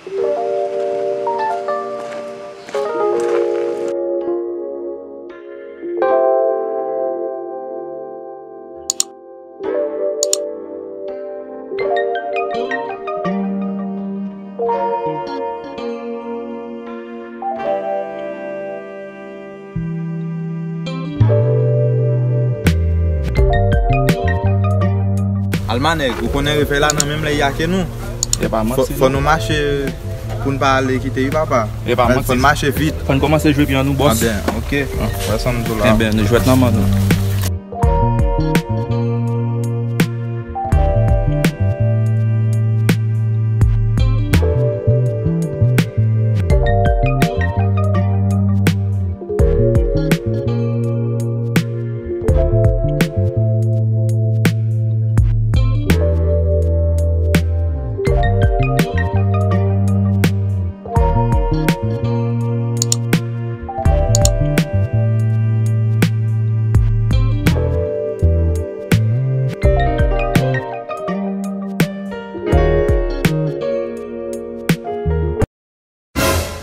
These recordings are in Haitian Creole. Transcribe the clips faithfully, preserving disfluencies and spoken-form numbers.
Alma nèg, ou konnen revèy la nan menm lè y ake nou. E pa manti. Fò, fò nou mache pou n pa ale kite wi papa. E pa manti. Fò n mache vit. Fò n kòmanse jwe pye an nou, bòs. Anben, ok. Wè sa m di w la. Enben, nou jwèt nan men nou.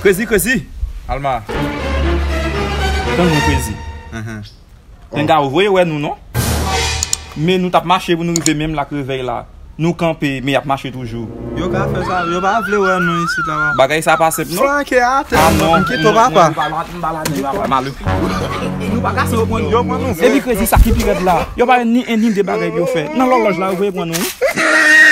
Krezi, krezi. Alma. Tann mwen, krezi. Enhen. Tenga, ou voye wè nou, non? Men nou t ap mache pou nou rive menm la k revèy la. Nou kanpe, men y ap mache toujou. Yo ka fè sa, yo pa vle wè nou isit la, papa. Bagay sa pa senp, non. Flanke atè, ah, non, m kite w, papa. M pa la, m pa la, m pa la, malou. Nou pa ka se yo pran nou. Yo pran nou vre. Epi krezi, sa ki pi rèd la, yo pa ni en ni de bagay pou yo fè. Nan lòlòj la, yo voye pran nou, wi.